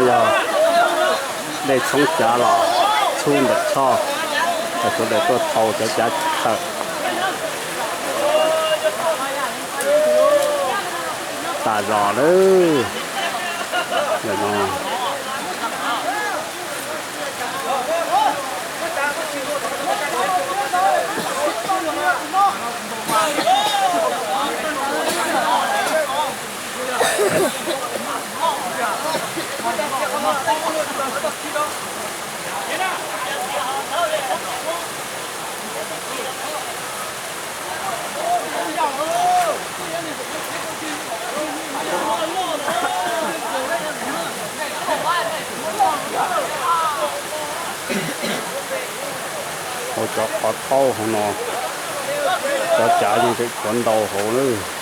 Yog dej tshoob cav los txhub ntawm Tshoj, sawv daws tuaj thau cov cav tawm tas zog lawm. Ntawm no hauv cov qhov taub hauv no, cov cav yeej tseem tshuav ntau hauv na.